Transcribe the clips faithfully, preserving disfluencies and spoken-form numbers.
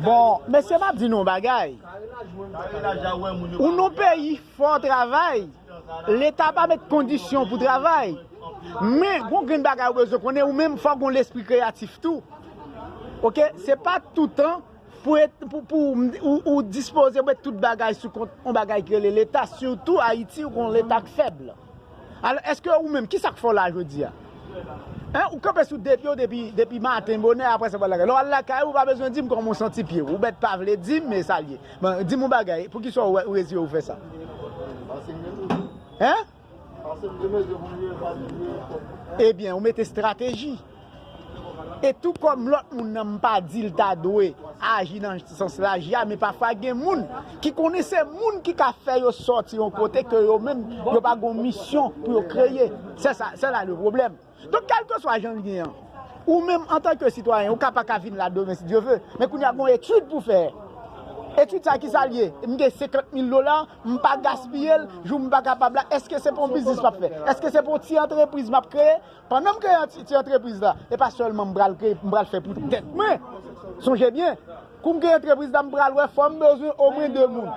Bon, mesye, m ap di nou yon bagay. Ou nan peyi fò travay, Leta pa met kondisyon pou travay. Men, gon grenn bagay ou bezwen konnen, ou menm fò gon lespri kreyatif tou. Oke? Se pa toutan pou, pou, pou ou, ou dispoze met tout bagay sou kont yon bagay ki rele Leta, sitou Ayiti, ou gon Leta k fèb. Alò, èske ou menm, ki sa k fè w la jodi a? Hein? Ou kanpe sou de pye w depi, depi maten bonè, apre sa, w al lakay. Lè w al lakay ou, ou pa bezwen di m kòman w santi pye w. Ou mèt pa vle di m, men sa l ye. Bon, di m yon bagay, poukisa w, ou reziye w fè sa? Hein? Ebyen, ou mete estrateji. E tou kòm lòt moun nan, m pa di l ta dwe aji nan sans l aji a, men pafwa gen moun ki konnen se moun ki ka fè yo sòti yon kote ke yo menm, yo pa gon misyon pou yo kreye. Se sa, se la le pwoblèm. Donk, kèlkeswa jan l ye an, ou menm, antanke sitwayen, ou ka pa ka vin la demen, si Dye ve. Men kounye a, gon etid pou fè. Etid sa, ki sa l ye? M gen senkant mil dola, m pa gaspiye l, jou m pa kapab la, èske se pou yon biznis m ap fè? Èske se pou yon ti antrepriz m ap kreye? Pandan m kreye ti, ti antrepriz la, e pa sèlman m pral kreye, m pral fè pou tèt mwen. Sonje byen, kou m kreye antrepriz la, m pral wè fò m bezwen omwen de moun.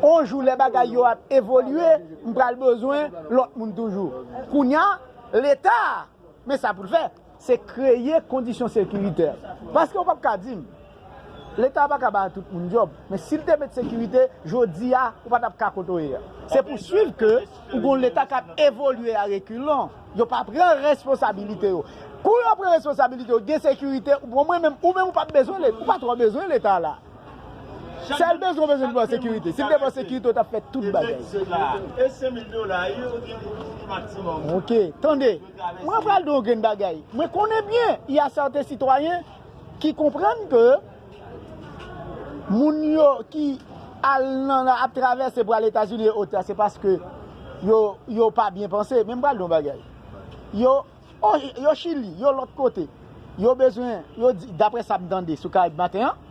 On jou, lè bagay yo ap evolye, m pral bezwen lòt moun toujou. Kounye a, Leta, men sa pou l fè, se kreye kondisyon sekiritè. Paske w p ap ka di m, Leta pa ka ba tout moun djòb, men si l te met sekirite, jodi a, ou pa t ap ka kote w ye a. Se pou swiv ke ou gon Leta k ap evolye a rekilan. Yo pa pran responsabilite yo. Kou yo pran responsabilite yo, gen sekirite, ou, mwen menm, ou menm ou pa bezwen Leta, ou pa twò bezwen Leta la. Sèl bezwen w bezwen li ban sekirite. Si l te ban sekirite, w t ap fè tout bagay. E senk mil dola, yo gen maksimòm. Oke, tande. Mwen pral di w yon grenn bagay. Mwen konnen byen, y a sèten sitwayen ki konprann ke moun yo ki al nan, nan, ap travèse pou al Etazini e otè, se paske yo, yo pa byen panse. Men m pral di w yon bagay. Yo, o, yo Chili, yo lòt kote. Yo bezwen, yo di, daprè sa m tande sou Karayib Maten an,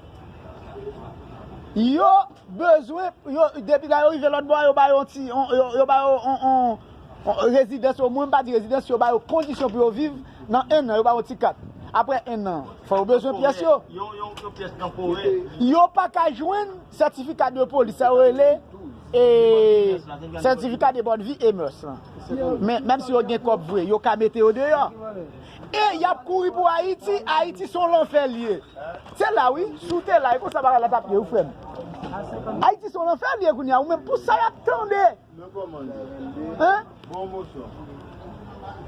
yo bezwen, yo, depi la yo rive lòt bò a, yo ba yo yon ti, yon, yo, yo ba yo yon, yon, yon rezidans, omwen, m pa di rezidans, yo ba yo kondisyon pou yo viv nan en an, yo ba yo ti kat. Apre en an, fò yo bezwen pyès yo. Yon, yon, yon pyès tanporè. Yo pa ka jwenn sètifika de polis, sa yo rele, e, sètifika de bòn vi e mès lan. Men, menm si yo gen kòb vre, yo ka mete yo deyò. E y ap kouri pou Ayiti, Ayiti se yon lanfè l ye. Se la wi, si w te la, e konsa bagay la t ap ye wi, frè m. Ayiti se yon lanfè l ye kounye a, ou menm pou sa y ap tande. Hein? Bon, moso.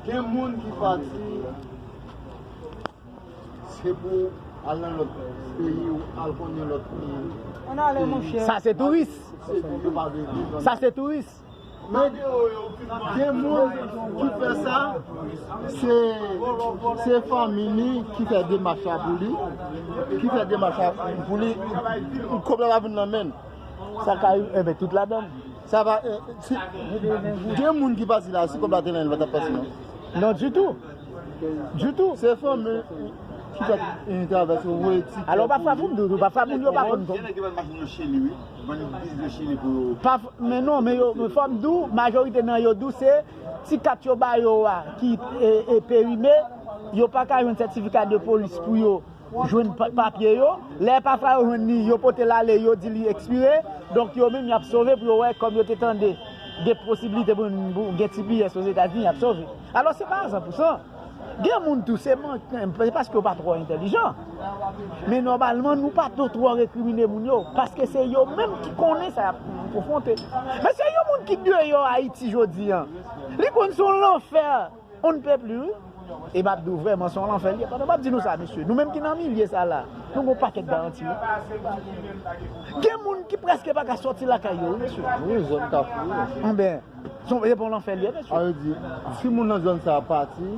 Gen moun ki pati, se pou al nan lòt peyi ou al konnen lòt peyi. Sa se touris. Se pou yo pa vle viv. Sa se touris. Men gen moun ki fè sa, se, se fanmi li ki fè demach la pou li, ki fè demach la pou li, kòb la pa vin nan men l. Sa ka rive, enben, tout ladan l. Sa va, eh, si, gen moun ki pati la, si kòb la te nan men l, pa t ap pase, non. Non, ditou. Ditou. Se fanmi ki fè, eh, travèse, voye ti. Alò, pafwa, pou m di w, pafwa, moun yo pa konn. Gen nèg ki pral mache nan Chili, wi. Ban biznis Chili pou yo. Pa f-, men non, men yo, men fò m di w, majorite nan yo di w se ti kat yo ba yo a, ki, e, e, perime, yo pa ka jwenn sètifika de polis pou yo jwenn pa-, papye yo. Lè pafwa yo jwenn li, yo pote l ale, yo di li ekspire. Donk, yo menm, y ap sove pou yo wè, kòm yo te tande gen posiblite pou, pou gen ti pyès Ozetazini, y ap sove. Alò, se pa a san pou san. Gen moun tou, se man-, se paske yo pa twò entèlijan. Men nòmalman, nou pa dwe twò rekrimine moun yo, paske se yo menm ki konnen sa y ap konfwonte. Men se yon moun ki deyò Ayiti jodi a. Li konn se yon lanfè, on ne peut plus, wi. E m ap di w vrèman, se yon lanfè li ye. Pandan m ap di nou sa, mesye, nou menm ki nan milye sa la, nou gon pakèt garanti, wi. Gen moun ki prèske pa ka sòti lakay yo, wi, mesye. Wi, zòn Kafou, wi. Anben, se yon, se pa yon lanfè li ye, mesye. A vle di, si moun nan zòn sa a pati,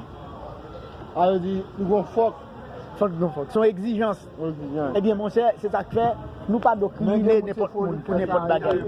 a vle di, li gon fòk. Fòk, gon fòk. Se yon egzijans. Yon egzijans. Ebyen, monchè, se sa k fè nou pa dwe krimine nenpòt moun pou nenpòt bagay.